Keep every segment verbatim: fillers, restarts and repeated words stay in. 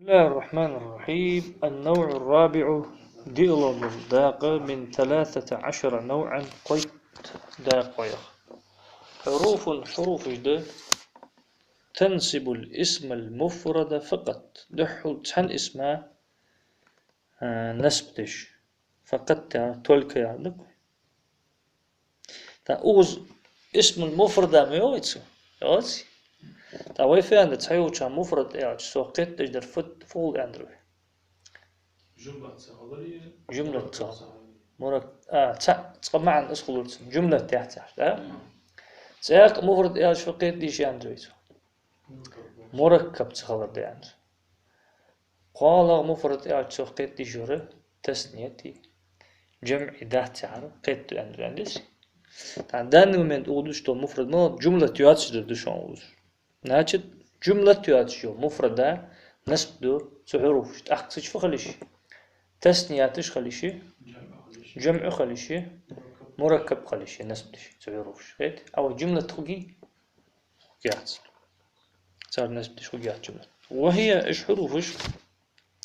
بسم الله الرحمن الرحيم. النوع الرابع, диълагӀа дола дакъа, من ثلاثة عشر نوعا, кхойтта дакъа я. حروف, хьуруфаш да, تنصب الاسم المفرد فقط, духхьал цхьан исма, а, насб деш. Факъат яхар только яхар да-кх. ТӀаккха укхаза исмул муфрада ма йоагӀий цо? ЙоагӀий? ТӀаккха вай фу аьннад, цхьайолчоа муфрад аьлча, цох кхетадеш дар фу, фу хул аьннадар вай? Жумлат ца хилар е? Жумлат ца хилар. Мурак-, а, цхьа, цкъа маӀан из хулар цун. Жумлат яц яхаш, да? Мгм. ЦӀаькха муфрад аьлча фу кхетаде йиш я аьннадар вай цох? Мураккаб ца хилар да аьннадар. КхоалагӀа муфрад аьлча цох кхетаде йиш йора тасният, жамӀи дац яхар кхетаду аьннадар, аьннадий? ТӀаккха данный момент укхаза дувцаш дола муфрад ма, жумлат йоацаш дар да шоана укхаза. Значит, жумлат йоацаш йола муфрада насб ду цу хьуруфаша. ТӀаккха цу чу фу хила йиш я? Таснияташ хила йиш я, жамӀу хила йиш я, мураккаб хила йиш я насб деш цу хьуруфаша. Кхетий? А вай жумлат хургья? Хургьяц. Цар насб деш хургьяц жумлат. وهي, уж хьуруфаш,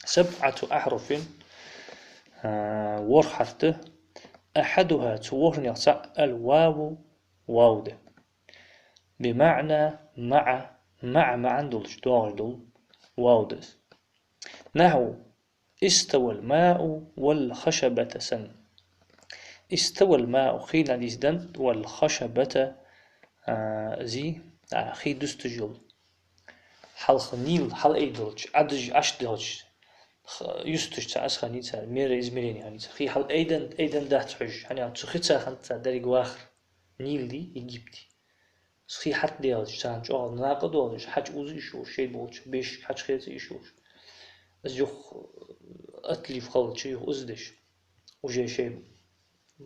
سبعة أحرف, а, ворхӀ хьарф да, أحدها, цу ворхӀанех цаӀ, الواو, вав да. بمعنى مع, مع маӀан долаш доагӀаш дола вав да из. نحو استوى الماء والخشبة санна. استوى الماء, хий дӀанийсденнад, والخشبة, а, зи, а, хий дусташ йола. Хьалха нийл хьалъайдалча, Ӏадужи Ӏаш делча, х-, юсташ цхьа аз хиннай цар, меры измерений хиннай цар. Хий хьалъайден-, айденна дац хьожаш, хӀана аьлча цу хица хиннад цар деррига вахар, нийл дий, Египет дий. Из хий хьатӀадаьлча, царна чӀоагӀа накъа долаш, хьачу уза йиш йолаш, шоай болча бешашка хьачу хеца йиш йолаш. Из юха отлив хилча, юха уза деш. Уже шоай,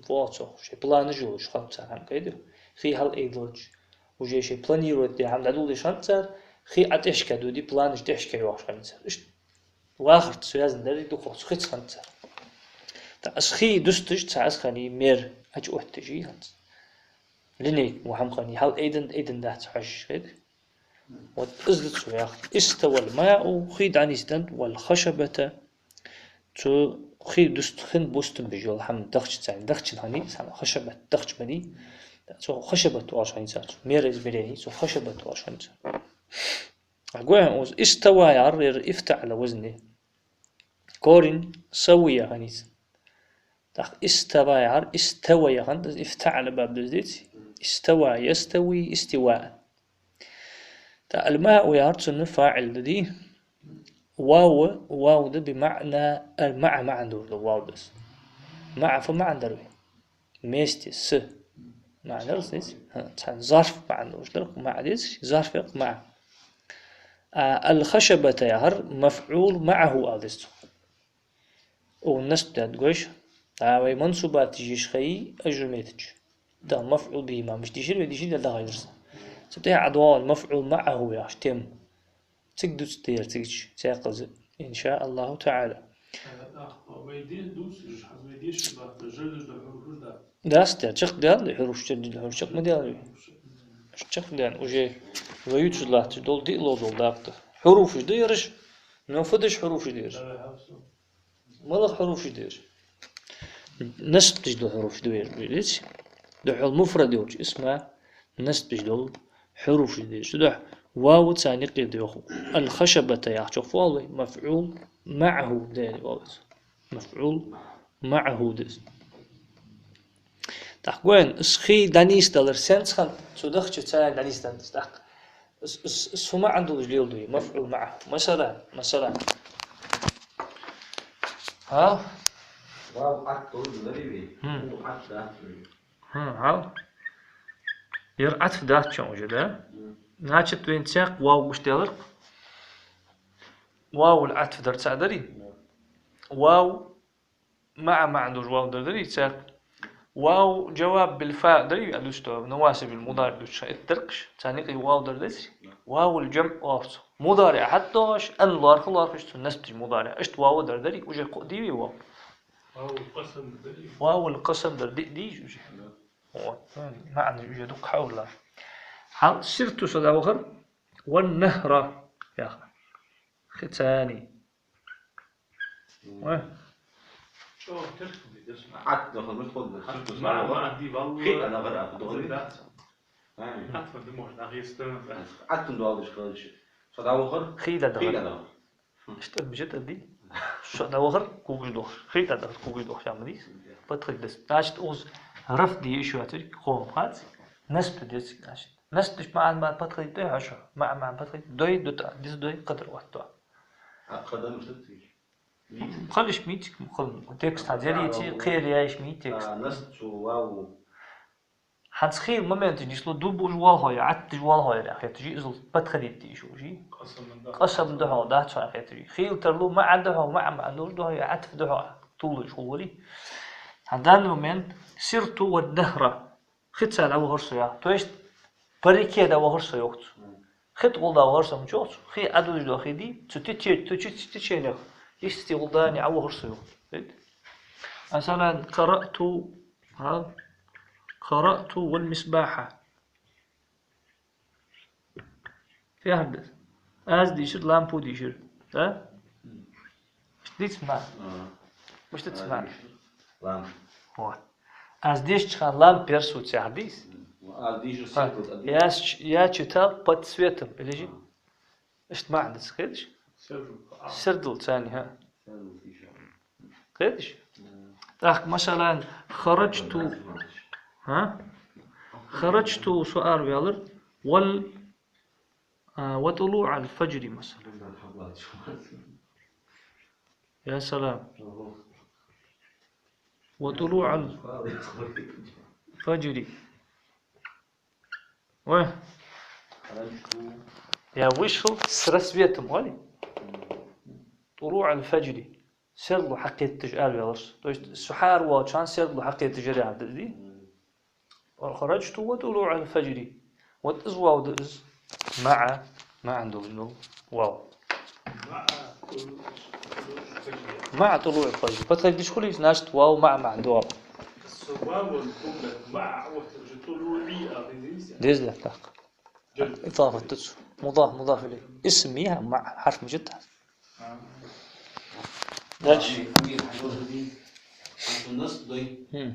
фу оал цох, шоай планаш йолаш хиннад цар, хӀама кхетадий? Хий хьалъайдалча, уже шоай планировать даь хӀама дӀадоладеш хиннад цар, хий Ӏа тӀехьашка додий, планаш тӀехьашка йоагӀаш хиннай цар. Иштта вахарца связан деррига дукхагӀа цу хица хиннад цар. ТӀаккха из хий дусташ цхьа аз хиннай, меры Ӏочуоттадеш хиннад цар. Линейка мо хӀама хиннай, хьалъайденна, айденна дац хьожаш, кхетий? Вот из да цо яхар. استوى الماء, хий дӀанийсденнад, والخشبة, цу хий дуст-, хин бустам беш йола хӀама дахча царна, дахчан хиннай, хӀама خشبة дахча ма дий, цох خشبة оалаш хиннай цар цох, меры измерений, цох خشبة оалаш хиннай цар. Гой хьона укхаза استوى яхар, ер افتعل вазни. Корень سوي хиннай цун. ТӀаккха استوى яхар, استوى яхар, из افتعل баб да из, деций? استوى، يستوي استواء. ТӀаккха الماء яхар цун фаӀил да, дий? Вав, вав да بمعنى المع маӀан долаш да вав да из. مع фу маӀан дар вай? Вместе с. МаӀан дар из, деций? ХӀа, цхьан зарф маӀан долаш дар, مع деций? Зарф я-кх مع. А الخشبة яхар مفعول معه ала деза цох. Укхун насб даьд, гой шоана. ТӀаккха вай мансубаташ йиш хилча, ажу метачу. ТӀаккха مفعول به ма мишта дийшар вай, дийшар дагахь дерса. Цу тӀехьа ӀодоагӀа مفعول معه яхаш тема. Цига дувцаргда ер цига чу, цхьаькхаза, إن شاء الله تعالى. Дац, да, чакхдаьннад хьуруфаш, чакхдаьннад хьуруфаш, чакх ма даьларий? Чакхдаьннад, уже вай ювцаш латташ дола диълагӀа дола дакъа да. Хьуруфаш да ераш, но фу деш хьуруфаш да ераш? МалагӀа хьуруфаш да ераш? Насб деш дола хьуруфаш да ераш, деций? Духхьал муфрад йолча исма насб деш дола хьуруфаш да ераш. Цудухьа вав царна юкъе да йоах. الخشبة яхачох фу оал вай? مفعول معه да аьнна оал из. مفعول معه да из. ТӀаккха гой хьона, из хий дӀанийсдалар сенца хиннад, цу дахча царна дӀанийсденнад из тӀаккха. Из, из, из фу маӀан долаш леладу вай, مفعول معه? Масала, масала. ХӀа? Вав Ӏатф долаш да вай? ХӀм. Укхо Ӏатф дац вай. ХӀм, хьал. Ер Ӏатф дац шоана уже, да? Мгм. Значит, вайна цхьаькха вав гуш даьлар-кх. Вавул Ӏатф дар цхьа дарий? Мгм. Вав مع маӀан долаш вав дар дарий цхьаькха? Вав جواب بالفاء дарий, а дувцаш дола, نواصب المضارع дувцаш, итт дар-кх уж, царна юкъе вав дар деций? Вавул جمع оал цох. МудариӀ хьатӀадоагӀаш, ан лоархӀа лоархӀаш цун насб деш мудариӀ. Иштта вав дар дарий, уже кхоъ дий вай вав? Вавул къасам дарий? Вавул къасам дар диъ дий уж уже? Да. Вот, маӀан уже дукха хьаувлар. Хьал, سرت со дӀавахар, والنهر яхар. Хи цани. Ой. Чо, терк хӀама деш? Ӏатта дахар мишта хул? Ӏатта, ма, ма, ди валла. Хи, ана гӀара, а, догӀа. Дац. Ай. Ӏатта ди может, а, гӀестан, да. Ӏатта доалдаш хилча. Со дӀавахар? Хи да дахар. Хи да дахар. Иштта мижа тӀа ди. Со дӀавахар, когаш дохаш. Хи да дахар, когаш дохаш, ама дис. Подходить дас. Значит, уж рафӀ де йиш йоацар, хов хац. Насб де деза, значит. Насб деш маӀан ма подходить дой хьо шо. МаӀа маӀан подходить дой, ду тӀа, дис дой, кхыдар отт. А кхыдар мишта цига? Халиш мицик, хал-, текст хьа зерийци, кхера яйш ми текст. А, насб цу ваву. ХӀанз хила моменташ нийслу, дуб уж валхой, Ӏатта уж валхой, яхеташ, изал подходить де йиш йолаш. Къасам да хьо, дац хьо, яхеташ. Хила тарлу, маӀа да хьо, маӀа, маӀа нур да хьо, Ӏатф да хьо, тулуш хулвари. А данный момент сирту ва нахра. Хица дӀавахар со, я. То есть, по реке дӀавахар со, йоах цо. Хи тӀа гӀолла дӀавахар со, ма чохцу. Хи Ӏадуждо хи ди, цу тече-, цу чи-, течениях. Истий гӀолла дани Ӏавахар со, йоах цо. Видите? Масалан, قرأت, а? قرأت والمصباح. Фу яхар да из? Аз дийшар, лампу дийшар. Да? Мишта дийца ма? Ага. Мишта дийца ма? Аз дийшар, лампу. Вот. Аз дийшача хана лампа яр сога, яхар да из? М. Аз дийшар, ха, светлый, а, я с-, я читал под светом, или же? Ага. Иштта маӀан да из, хеташ? Серло. Серло цани, ха. Серло дийшар. Кхеташ? ТӀаккха, масалан, خرجت, ха? خرجت со араваьлар, вал, а, وطلوع الفجر, масалан. Я салам. وطلوع الفجر. Ой. Я вышел с рассветом, ой. طلوع الفجر. Серло хьакхеташ араваьлар со. То есть, со хьаараваьлча хана серло хьакхеташ яр, яхар да из. خرجت وطلوع الفجر. Вот из вав да из. МаӀа, маӀан долаш дола вав. مع طلوع الفجر. مع طلوع الفجر. Подходить деш хулий, значит, вав маӀа маӀан да вав. Со ваван хӀама маӀа, вот уже طلوعي, а, деза. Деза да тӀаккха. Идафат да цо. Мудаф, мудаф илейхи. Исм я, маӀа, хьарф мижа тӀа. А. Дальше. Амир, амир, хьажа, дий? Хьан цу насб дой? Хм.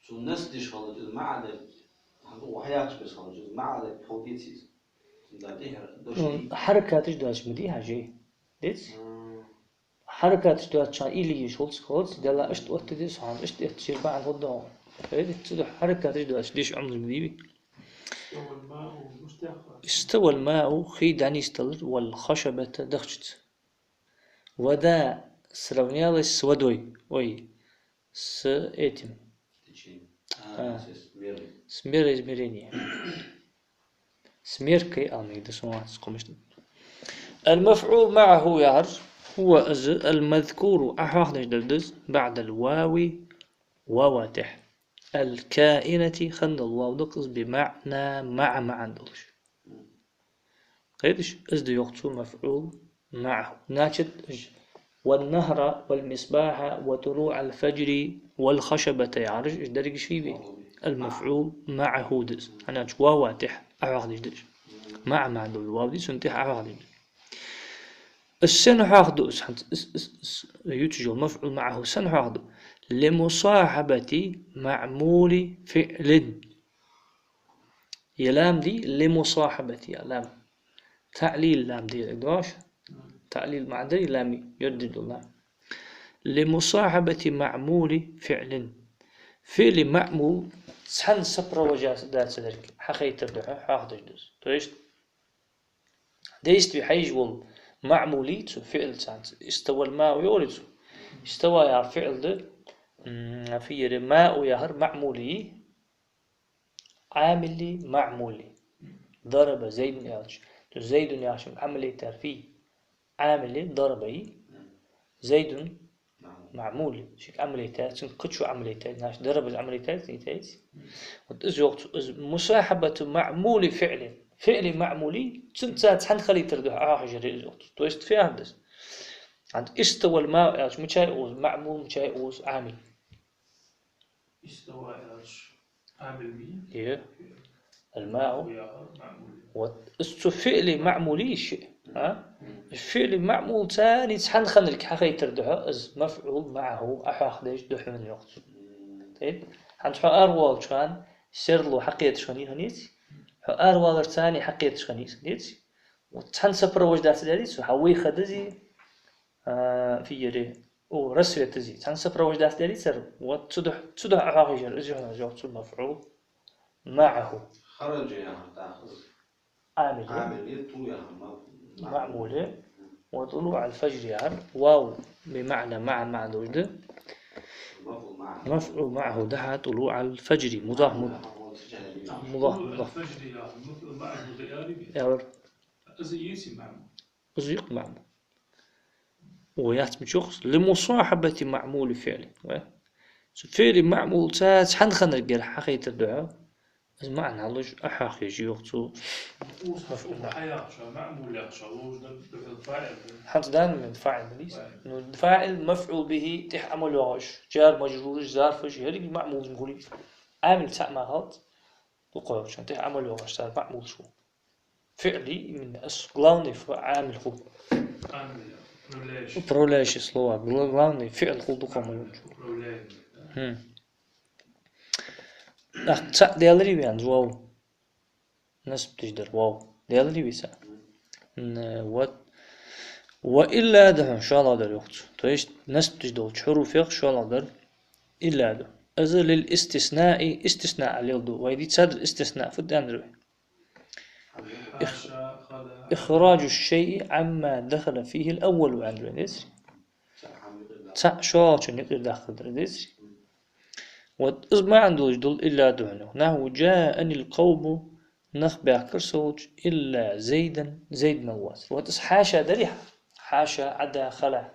Цу насб деш хилча, из маӀа да. Хьан цу вахьяхча бес хилча, из маӀа да, хьо деций из? Да, тӀехьара дош. Ну, хьаракаташ доацаш ма дий, хьажий. Деций? М. Хьаракаташ доацача или йиш хулц, хулц, дела иштта оттаде со хьона, иштта эттача маӀан хургда хьона. Хетий? Цудухьа хьаракаташ доацаш деш Ӏомалуш ма дий вай. استوى الماء, хи дӀанийсделар, والخشبة, дахчаца. Вода сравнялась с водой. Ой, с этим. Течением. А, а, с, с мерой. С мерой измерения. С меркой, а, мегаш да сона, аз кхомаш да. المفعول معه яхар, هو из, المذكور, Ӏохьоахадеш дар да из, بعد الواو, вава тӀехьа. الكائنة, хинна дола вав да-кх из, بمعنى مع, маӀан долаш. Кхеташ, из да йоах цо مفعول معه. Значит, уж: والنهر والمصباح وطلوع الفجر والخشبة яхараш, уж дерригаш фу я? المفعول معه да из. ХӀана аьлча вава тӀехьа Ӏохьоахадеш да уж. مع маӀан дола вав да, цунна тӀехьа Ӏохьоахадеш да. Из сенна хьоахаду из хӀанз, из, из, из, ютаж йола مفعول معه сенна хьоахаду? لمصاحبة معمول فعل. Е лам дий, لمصاحبة, е лам. ТаӀлил лам дий, дош? ТаӀлил маӀан да е лами, йоьрдаш дола лам. لمصاحبة معمول فعل. ФиӀли маӀмул цхьана сопровождать даь ца дерг хьахайтар да хьо, хьоахадеш да из. То есть, действие хьайжа вола маӀмул я цу фиӀлаца. استوى الماء йоалий цо? استوى яхар фиӀл да, м, фиере маъу яхар маӀмул я. Ӏамили маӀмули. ضرب زيد аьлча. То есть زيد яхачун Ӏамал яйтар фу я? Ӏамили ضرب я. زيد маӀмул я. Шийга Ӏамал яйтар, цунга кхычо Ӏамал яйтар. Значит, ضرب из Ӏамал яйтар, яйтар. Вот из йоах цо, из مصاحبة معمول فعل. ФиӀли маӀмул я, цунца цхьана хилийтар да хьо, Ӏохьажар из йоах цо. То есть фу яхар да из? ХӀанз استوى الماء аьлча, мичай укхаза маӀмул, мичай укхаза Ӏамил? استوى аьлча, Ӏамил ма йий? Е. الماء. Фу яхар маӀмул я. Вот. Из цу фиӀли маӀмул я шиъ. А? ФиӀли маӀмул царца цхьана хиннарг хьахайтар да хьона, из мафӀул маӀахӀу, Ӏохьоахадеш да хьона йоах цо. ТӀаккха хӀанз хьо аравоалача хана серло хьакхеташ хиннай, хиннай из. Хьо араваларца цхьана хьакхеташ хиннай из, деций? Вот цхьана сопровождаться даьдий цо, хьа выход из, а, фу яр, о, рассвет из. Цхьана сопровождаться даьдий цар, вот цудухьа, цудухьа Ӏохьоахаеш яр из, хьона йоах цо, мафӀул маӀахӀу. خرج яхар тӀаккха из. Ӏамил я. Ӏамил я, ту яхар ма-, маӀмул я. وطلوع الفجر яхар. Вав бимаӀна маӀа маӀан долаш да. المفعول معه. المفعول معه да хьона طلوع الفجر. مضاف مض-، مضاف مضاف. الفجر яхар المفعول معه да аьлар. Из йиций маӀмул? Из йоах маӀмул. О, яц мича йоах из? لمصاحبة معمول الفعل. Ва? Цу фиӀли маӀмулца цхьана хиннаргара хьахайтар да хьона. Из маӀан хьалуш Ӏохьоахаеш я йоах цо. Ус хьа-, хьаяхача, маӀмул яхача, ловш дар духьал фаӀил да. ХӀанз данный момент фаӀил да из. ФаӀил. Ну, фаӀил, мафӀул бихӀи, тӀехьа Ӏамал йоагӀаш, джар, маджрур, зарфаш, еррига маӀмулаш ма хулий. Ӏамил цаӀ мара хилац, дукхагӀа йоагӀача, тӀехьа Ӏамал йоагӀаш, цар маӀмулаш хул. ФиӀли именно из главный ф-, Ӏамил хул. Ӏамил, управляющий. Управляющий слова. Гла-, главный фиӀл хул дукхагӀа ма йоагӀача. Управляемый, да. ХӀм. ТӀаккха цаӀ даьларий вай хӀанз вав? Насб деш дар вав. Даьларий вай цаӀ? Н-, вот. وإلا да хьона шоллагӀдар йоах цо. То есть насб деш долча хьуруфех шоллагӀдар илла да. Из للاستثناء, истиснаъ леладу. Вай дийцадар истиснаъ фуд аьннадар вай? إخ-، إخراج الشيء عما دخل فيه الأول аьннадар вай, деций? ЦаӀ шоллагӀчун юкъера даккхардар, деций? Вот из маӀан долаш дола илла да хьона. نحو جاءني القوم, нах баьхкар со волча, إلا زيدا, Зайд мел воацар. Вот из хьаша дарий хьа? Хьаша, Ӏада, хала.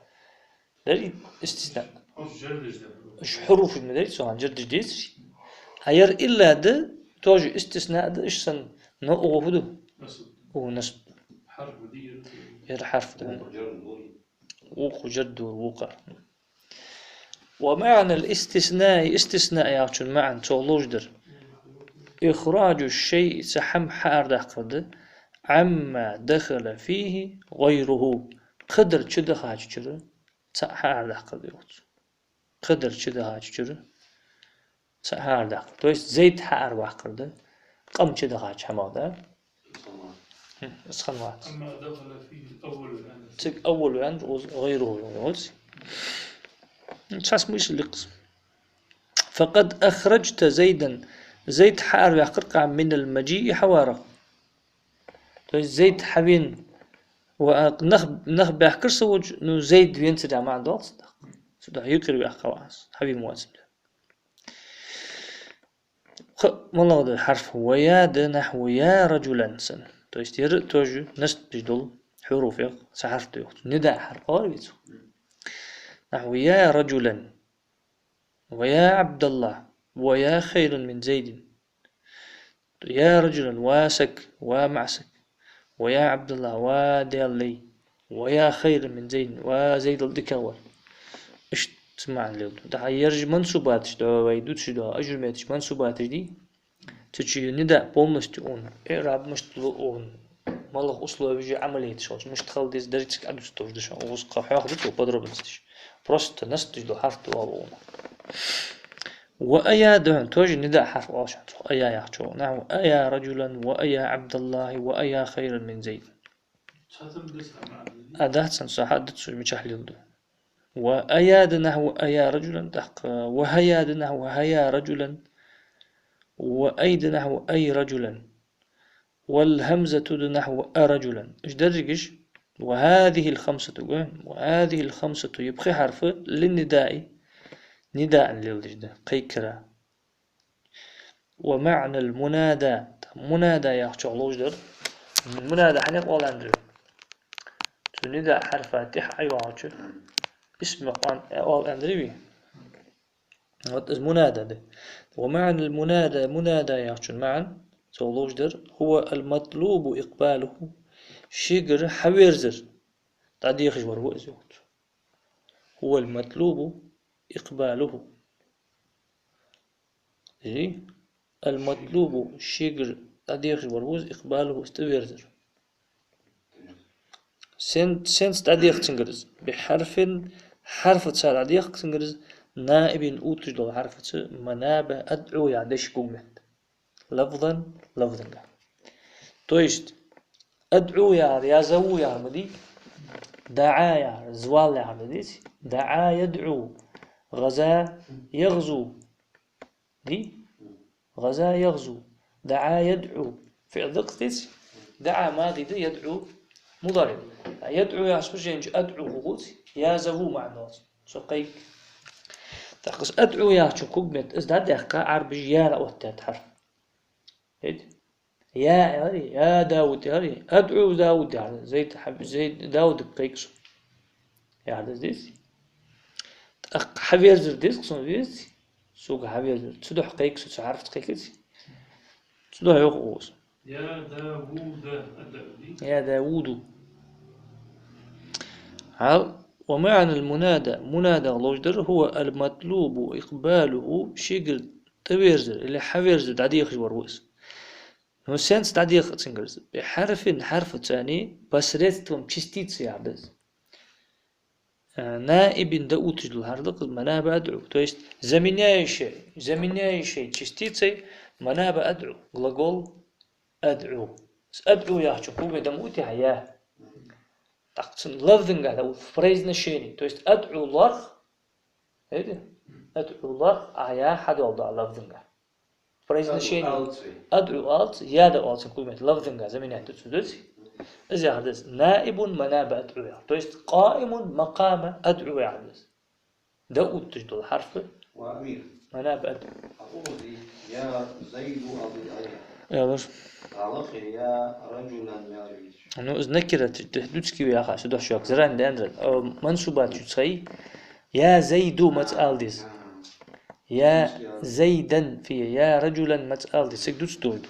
Дарий истиснаъ? Уж хьуруфаш ма дарий цо, хӀанз джар деш децарий? ХӀа, ер илла да, тоже истиснаъ да, иштта санна, но укхо фу ду? Укхо насб. Ер хьарф да. Вокхо джар ду, вокхар. ومعنى الاستثناء, истиснаъ яхачун маӀан цо ловш дар. إخراج الشيء, цхьа хӀама хьаарадаккхар да, عما دخل فيه غيره, кхыдар чудахача чура цаӀ хьаарадаккхар да йоах цо. Кхыдар чудахача чура цаӀ хьаарадаккхар. То есть Зайд хьаараваккхар да, къам чудахача хӀамах да. ХӀм, из хиннавац. عما دخل فيه الأول аьнна. Цига أول аьнна, из غيره йолаш. Цхьа смысл я-кх из. فقد أخرجت زيدا, Зайд хьаараваьккхар-кх Ӏа من المجيء хьаварах. То есть Зайд хьавена, ва нах, нах баьхкар со волча, ну, Зайд венацар яха маӀан долаш да. Цудухьа юкъера ваьккхав Ӏа из, хьавена воацар. Кхы а малагӀа да хьарф? ويا да, نحو يا رجلا санна. То есть ер а тоже насб деш дола хьуруфех цхьа хьарф да йоах цо. Нидаъ хьарф оал вай цох. نحو يا رجلا. ويا عبد الله. ويا خيرا من زيد. يا رجلا, ва саг, ва маӀа саг. ويا عبد الله, ва Даьла лай. ويا خيرا من زيد, ва Зайдал дикагӀвар. Иштта маӀан леладу. ТӀаккха ераш мансубаташ да, вай дувцаш да, ажурметаш мансубаташ дий? Цу чу ю нидаъ полностью ун, иӀраб мишта лу ун, малагӀа условеш я Ӏамал еш хилча, мишта хила деза, деррига цига Ӏодувцаргда шоана, укхаза кхы хьоахаду цо подробносташ. Просто насб деш дола хьарф да оал укхунах. وأيا да хьона, тоже нидаъ хьарф оал шоана цох, أيا яхачох. نحو أيا رجلا وأيا عبد الله وأيا خيرا من زيد. А дац хьона, со хьадувц, мичахьа леладу. وأيا да نحو أيا رجلا, тӀаккха وهيا да نحو هيا رجلا, وأي да نحو أي رجلا, والهمزة да نحو أرجلا. Уж дерригаш, وهذه الخمسة, гой, وهذه الخمسة, ер пхи хьарф للنداء, нидаъ леладеш да, кхайкара. ومعنى المنادى. Мунада яхачох ловш дар. Мунада хьанах оал аьннадар? Цу нидаъ хьарфа тӀехьа ӀойоагӀача исмах оал аьннадар вай. Вот из мунада да. ومعنى المنادى, мунада яхачун маӀан цо ловш дар: هو المطلوب إقباله, шийгара хьаверзар, дӀадехаш вар ва из йоах цо. هو المطلوب إقباله. Зи? المطلوب, шийгара дӀадехаш вар ва из, إقباله, из тӀаверзар. Сен-, сенца дӀадехк цунгара из? بحرف, хьарфаца дӀадехк цунгара из, نائب, отташ дола хьарфаца, مناب أدعو яха дешаш когаметта. لفظا, лафзанга. То есть, أدعو яхар, يا زوو яхар ма дий, دعا яхар, звал яхар да деций? دعا يدعو, غزا يغزو. Дий? غزا يغزو. دعا يدعو. ФиӀл да-кх из, деций? دعا мади да, يدعو мудариӀ. يدعو яхача хӀаман чу أدعو хургвоаций? يا زوو маӀан долаш. Со кхайк. ТӀаккха из أدعو яхачун когаметта из дӀадаьккха, Ӏарбаша я оттадаьд хьарф. Хетий? يا яхар, يا داود яхар, أدعو داود яхар. Зайд хьа-, Зайд, Даудага кхайк со. Яхар да из, деций? ТӀаккха хьаверзар деза-кх сона, везий? Сога хьаверзар. Цудухьа кхайк со, цу хьарфаца кхайкаций? Цудухьа йоах укхо. يا داوود أدعو, дий? يا داوود. Хьал, ومعنى المنادى, мунадах ловш дар, هو المطلوب إقباله, шийгара тӀаверзар или хьаверзар дӀадехаш вар ва из. Ну, сенца дӀадехк цунгара из? بحرف, хьарфаца, посредством частицы яхар да из. Э, نائب да отташ дола хьарф да-кх из, مناب أدعو. То есть заменяющей, заменяющей частицей مناب أدعو. Глагол أدعو. Из أدعو яхачун когаметта ма оттий хьа я. ТӀаккха цун лафзанга да, в произношении. То есть أدعو лоарх, хетий? أدعو лоарх, а я хьадоаладу лафзанга. В произношении أدعو оалций? أدعو оалац, я да оалац, цун когаметта лафзанга заменять ду цо, деций? Из яхар да из. نائب مناب أدعو яхар. То есть قائم مقام أدعو яхар да из. Да отташ дола хьарф. وأمير. مناب أدعو. أقول لي يا زيد أو يا. Э, лош. قال لي يا رجلا يا رجل. Ну, из накират, деций, дувцаш ва яхаш, духьа шуга заран дендрал. Э, мансубат чу цхьа я. يا زيد маца ала деза. يا زيدا, фе, يا رجلا маца ала деза. Цига дувцаш доаладу.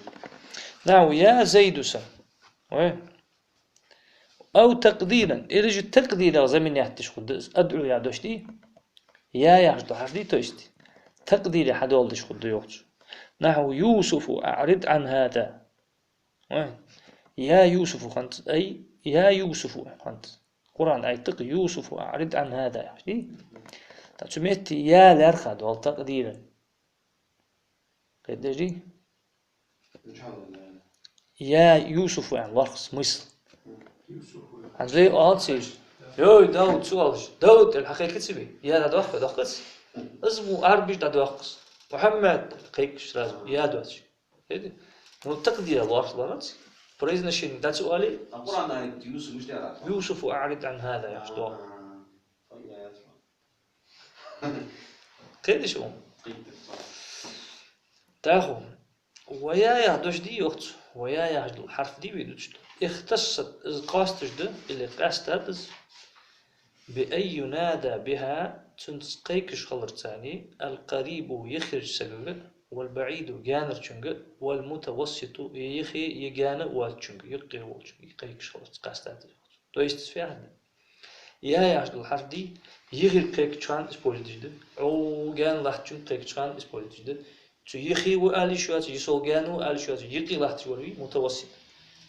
نحو يا زيد санна. Ой. أو تقديرا, или же такъдирах заменять деш хургда из, أدعو яха дош дий? Я яхаш дола хьарф дий, то есть такъдире хьадоаладеш хургда, йоах цо. نحو يوسف أعرض عن هذا. Ой. يا يوسف хӀанз, ай, يا يوسف хӀанз. Къуръан аят да-кх, يوسف أعرض عن هذا яхаш дий? ТӀаккха цу метте я лаьрхӀа доал такъдиран. Кхетадеш дий? يا يوسف аьнна лоархӀ смысл. ХӀанз вай оалаций? Йой, Дауд, цо оалаш. Дауд, аьнна хьакхайкаций вай? Я дӀадоаккх, доаккхац? Из мо Ӏарбаша дӀадоаккх из. Мухьаммад, кхайкаш сразу, я доацаш. Хетий? Ну, такъдир лоархӀ ланац. Произношение дац оалий? А Къуръан аят Юсуф мишта яхар? يوسف أعرض عن هذا яхаш доагӀа. А, я яц. Кхетадий шо? Кхетадий. ТӀаккха ويا яха дош дий, йоах цо. ويا яхаш дола хьарф дий вай дувцаш дола. اختصت, из къоасташ да, или къаьстад из. بأن ينادى بها, цунца кхайкаш хиларца, القريب, юхерча сагага, والبعيد, гаьнарчунга, والمتوسط, е юхе, е гаьна воацачунга, юкъе волчунга кхайкаш хиларца къаьстад из. То есть, фу яхар да? Я яхаш дола хьарф дий, юхерга кхайкача хана использовать деш да, ӀовӀу гаьна латтачунга кхайкача хана использовать деш да. Цу юхе ва ала йиш йоацаш, йисол гаьна ва ала йиш йоацаш, юкъе латташ вар вий, متوسط.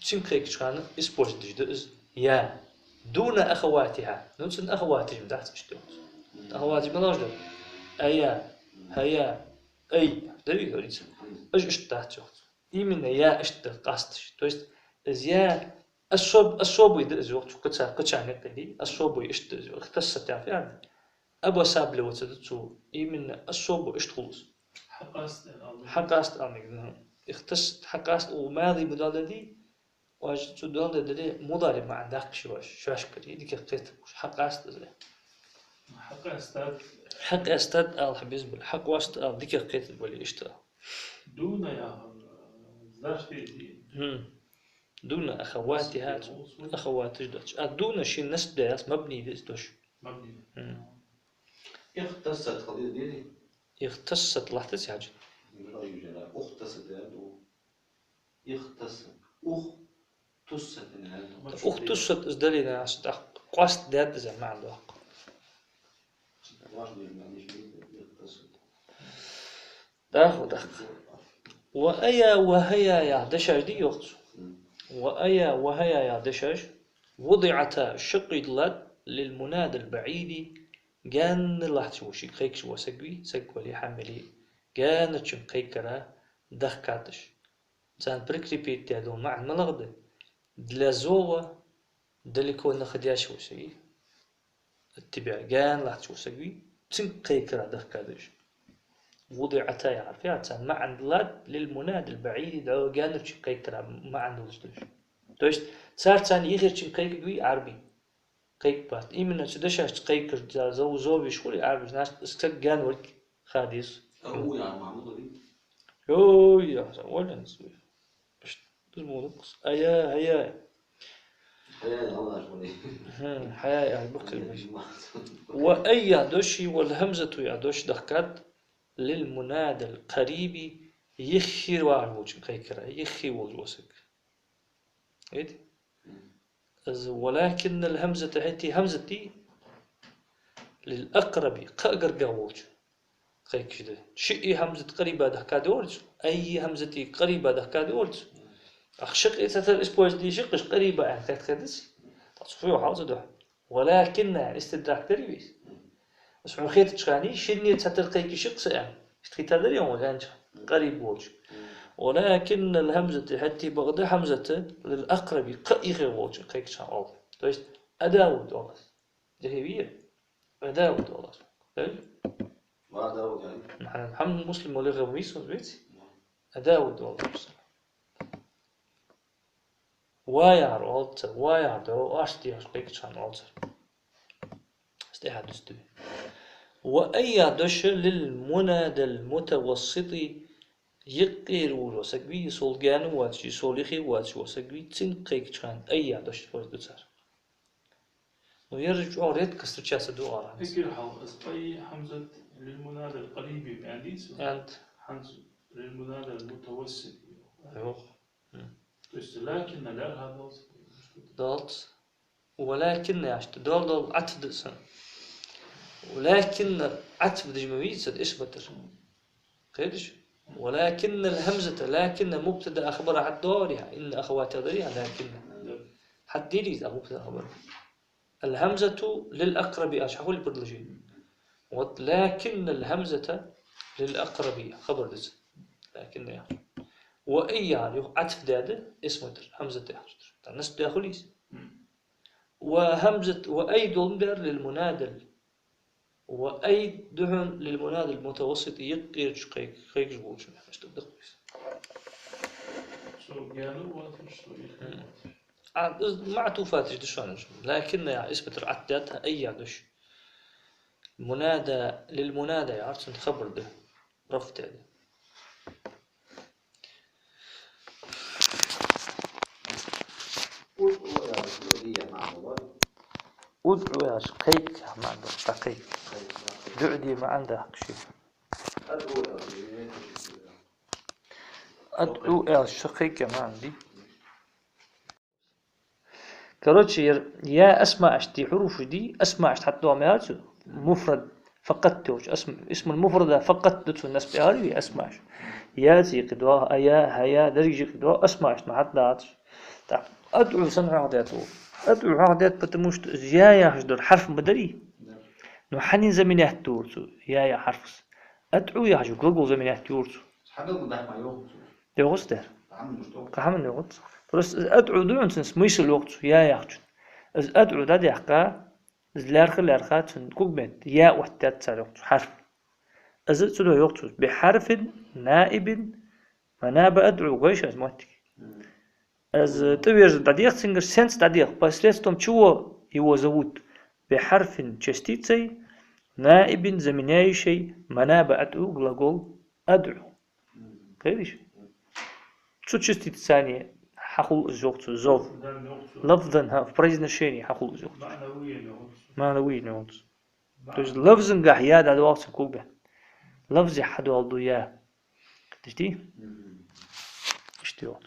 Цунга кхайкача хана использовать деш да из я. دون أخواتها. Ну, цун ахаваташ ма дац иштта. Ахаваташ малагӀаш да? Ая, хӀая, ай. Да вий, говорится? Уж иштта дац, йоах цо. Именно я иштта да къасташ. То есть, из я особ-, особый да из, йоах цо, кхыча, кхыча наькъа дий, особый иштта да из, йоах. اختصت яхар фу яхар да? Обосабливаться да цо. Именно особо иштта хул из. Хьакъаста аьнна ала мег. Хьакъаста ала мег, да. اختصت, хьакъаста, укх мази ма доаладаь дий, оаш цу доаладаь дале, мудариӀ маӀан даккха шоаш, шоашкара, дикагӀа кхетаргба уж, хьакъаста из. Хьакъаста. Хьакъаста ала хьа безам бале, хьакъоаста ала дикагӀа кхетаргбале, иштта. Дуна яхар, э, зашти. Хм. دون أخواتها, ахаваташ доацаш. А дуна шийна насб даь яц, мабни да из дош. Мабни. Хм. اختصت хила деза дий? اختصت латтац хьажа. اختصت яхар. اختصت. اختصت яхар. اختصت из дале а, аса тӀаккха къоастадаьд из аьнна маӀан доаккх. اختصت. ДӀахо, дӀахо. وأيا وهيا яха дешаш дий, йоах цо. وأيا وهيا яха дешаш. وضعتا, шаккхе диллад, للمنادى البعيد, гаьна латташ вола, шийга кхайкаш вола саг вий, саг вале, хӀама яле, гаьнарчунга кхайкара дахкад уж. Царна прикрепить даь дола маӀан малагӀа да? Для зова далеко находящегося, от тебя, гаьна латташ вола саг вий, цунга кхайкара дахкад уж. وضعتا яхар фу яхар, царна маӀан диллад, للمنادى البعيد, дӀо гаьнарчунга кхайкара маӀан долаш да уж. То есть цар царна ехарчунга кхайкарг вий Ӏарбий? Кхайкабац. Именно цу дешашца кхайкар, за-, зов-, зовзаш хуле Ӏарбий, значит, из саг гаьна волга ха деза. А у яхар маӀан ма дарий? Ой, я, ца, вален, ца. Пишт, из мо дукхас. Ая, ая. Хьая, Аллах, вале. Хм, хьая, ай, бакъ хир беш. Ма. وأي дош, والهمزة яха дош дахкад, للمنادى القريب, юхе вагӀаш волчунга кхайкара, юхе волаш вола саг. Эд? Из ولكن الهمزة, хӀаьта хӀамзат للأقرب, кхы а гаргагӀа волчунга кхайкаш да. Шиъ хӀамзат قريبا дахкад оалаш, أي хӀамзат قريبا дахкад оалаш. Ах, шаккхе цхьатарра использовать де шаккхе, قريبا аьнна кхайкаде деза. Ткъа цу фу йоах хьал цу духьа? ولكن аьнна истидрак дарий вай из? Из хьона хетача хана, шинне цхьатарра кхайкаш я-кх са аьнна. Иштта хетадаьр хьона аьннача хана, قريب волча. ولكن الهمزة, хӀаьта бакъда хӀамзат, للأقرب, кхы а юхе волча кхайкача хана оал. То есть, أداة да оал аз. Дехьа вий? أداة да оал аз. Хьажал? Ва أداة яхар. Хьа-, хӀама Муслима лехам вийсо веций? Да. أداة да оал аз. Ва яхар оал цар, ва яхар да, аш дехаш кхайкача хана оал цар. Стехьа дустуй. وأي дош للمنادى المتوسط, юкъера вола саг вий, сол гаьна воацаш, сол юхе воацаш вола саг вий, цунга кхайкача хана أي дош использовать ду цар. Ну, ераш чӀоагӀа редко встречаться ду ара. Эггара хьалха из أي хӀамзат للمنادى القريب аьнна дий цо? Аьннад. ХӀанз للمنادى المتوسط. Йох. Хм. То есть لكن лаьрхӀа долаш? Долаш. ولكن яхаш да, дол-дол Ӏатф да из. ولكن Ӏатф деш ма вий из, ишбатар. Кхеташ? ولكن الهمزة, لكن مبتدأ خبر хьатӀадоагӀарий хьа, إن أخواتها дарий хьа لكن. Да. ХьатӀадерий из а مبتدأ خبر. الهمزة للأقرب аьлча хьахул предложени. Вот لكن الهمزة للأقرب хабар да из. لكن я. وأي яхар юха Ӏатф даьд, исм тӀара, хӀамзат яхар тӀара. ТӀаккха насб даь хулий из? Ва хӀамзат, وأي долаш дар للمنادى. وأي да хьона للمنادى المتوسط, юкъерча кхайк-, кхайкаш волча. Иштта да из. Со гаьна воацаш, со юхе воацаш. А, из маӀтуфаташ да шоана уж. لكن яхар исм тӀара Ӏатф даьд, أي дош. منادى, للمنادى яхар цун хабар да. РафӀ даьд. ادع яхар кхайка яха маӀан да, дӀакхайка. ДуӀа де маӀан да хьакхаши. أدعو яхар ша кхайка яха маӀан дий. Короче, ер я асмаашта, хьуруфаш дий, асмаашта хьатӀадоагӀа ма яр цо, муфрад, факъат йолча. Асм-, исмул муфрада факъат да цо насб яхар, я асмааш. Я ца юкъе доагӀа, а я, хӀа я, деррига юкъе доагӀа, асмаашта ма хьатӀадоагӀаш. Так, أدعو сенна хьоахадаьд цо? أدعو хьоахадаьд, потому что из я яхаш дар хьарф ма дарий? Но хьанна заменять дора цо я яха хьарфаца? أدعو яхаш глагол заменять йора цо. Хьабелгал дахьа ма йоах цо. ЙоагӀац дер. Хьаман йоагӀац. Хьаман йоагӀац. Просто أدعو да хьона цун смысл йоах цо, я яхачун. Из أدعو дӀадаьккха, из лаьрхӀа-лаьрхӀа цун кугмет, я оттадаьд цар йоах цо, хьарф. Из цудухьа йоах цо: بحرف نائب مناب أدعو, гой шоана из моттиг. Из тӀаверза дӀадех цунгара, сенца дӀадех, посредством чего его зовут? بحرف частицей, نائب заменяющей, مناب أدعو глагол أدعو. Кхеташ? Цу частицаца хьахул из йоах цо, зов. لفظا, хӀа, в произношении хьахул из йоах цо. معنويا йоах цо. معنويا йоах цо. То есть лафзагахьа я дӀадоагӀа цун кугбе. Лафзехьа хьадоагӀа да я. Кхеташ дий? Иштта йоах.